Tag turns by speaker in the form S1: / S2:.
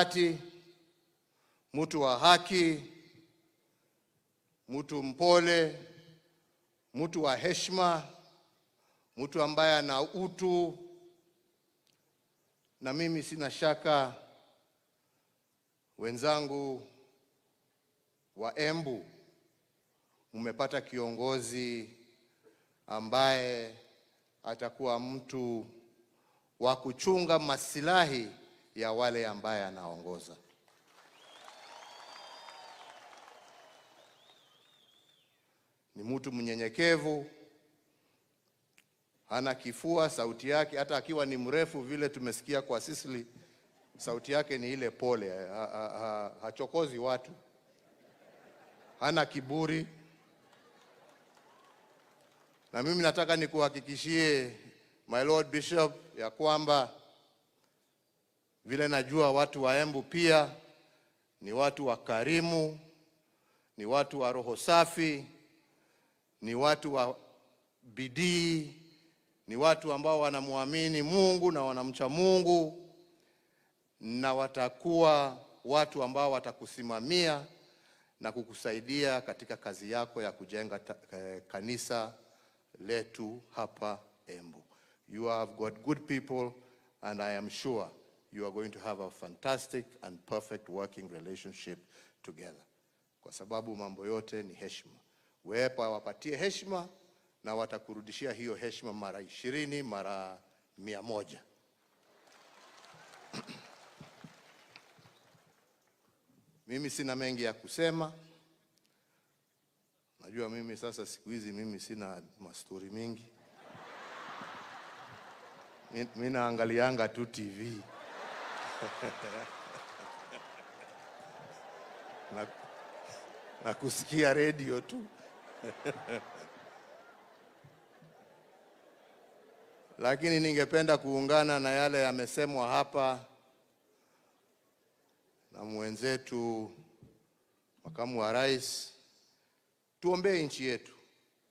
S1: dhati, mtu wa haki, mtu mpole, mtu wa heshima, mtu ambaye ana utu, na mimi sina shaka wenzangu wa Embu mmepata kiongozi ambaye atakuwa mtu wa kuchunga masilahi ya wale ambaye anaongoza. Ni mtu mnyenyekevu, hana kifua. Sauti yake hata akiwa ni mrefu vile tumesikia kwa Sisili, sauti yake ni ile pole, hachokozi watu, hana kiburi. Na mimi nataka nikuhakikishie, my Lord Bishop, ya kwamba vile najua watu wa Embu pia ni watu wakarimu, ni watu wa roho safi, ni watu wa bidii, ni watu ambao wanamwamini Mungu na wanamcha Mungu, na watakuwa watu ambao watakusimamia na kukusaidia katika kazi yako ya kujenga kanisa letu hapa Embu. You have got good people and I am sure you are going to have a fantastic and perfect working relationship together. Kwa sababu mambo yote ni heshima. Wewe wapatie heshima na watakurudishia hiyo heshima mara 20, mara 100. Mimi sina mengi ya kusema. Najua mimi sasa siku hizi mimi sina mastori mingi. Mi naangalianga tu TV. Na kusikia radio tu. Lakini ningependa kuungana na yale yamesemwa hapa na mwenzetu makamu wa rais. Tuombee nchi yetu.